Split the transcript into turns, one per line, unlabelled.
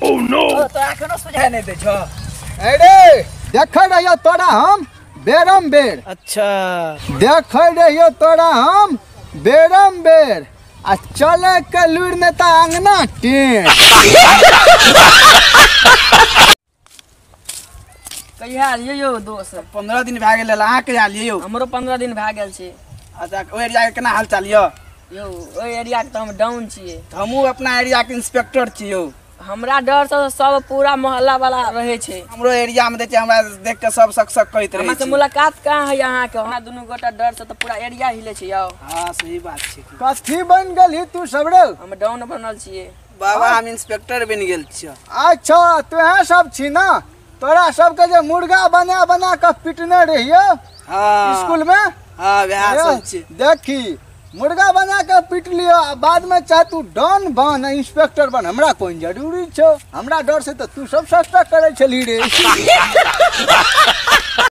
तोरा एखनो सुझाइ नहि दै छौ।
अरे देखै रहियो तोरा हम बेरम बेर।
अच्छा
देखै रहियो तोरा हम बेरम बेर आ चले के लुरि ने त अंगना टेढ़।
कहिया एलियै यौ दोस्त?
15 दिन भए गेल, अहाँ कहिया एलियै यौ?
हमरो 15 दिन भए गेल छै।
अच्छा, ओहि एरियाके केना हालचाल यऽ?
यौ ओहि एरियाके तऽ हम डाउन छियै।
हमहूँ अपना एरियाके इंस्पेक्टर छी यौ।
हमरा डरसँ सब पूरा मोहल्ला वाला रहै छै।
हमरो एरियामे दै छै, हमरा देख के सब सक सक करैत रहै
हमरा से
छै।
मुलाकात कहाँ होइए अहाँके? हमरा दुनू गोटा डरसँ तऽ पूरा एरिया हिले छै यौ।
हाँ सही बात छै।
कथी बनि गेलही तू सब रे?
हम डाउन बनल छियै।
बाबा हम इंस्पेक्टर बनि गेल छियै।
अच्छा तोहे सब छी ना? तोरा सबके जे मुर्गा बना बना के पिटने रहियो
हाँ
स्कूल में?
हाँ वएह सब छी।
देखी मुर्गा बना के पीट लियो आ बाद में चाहे तू डॉन बन इंस्पेक्टर बन, हमरा कोन जरूरी छौ? हमरा डर से तऽ तू सब सस्ता करै छली रे।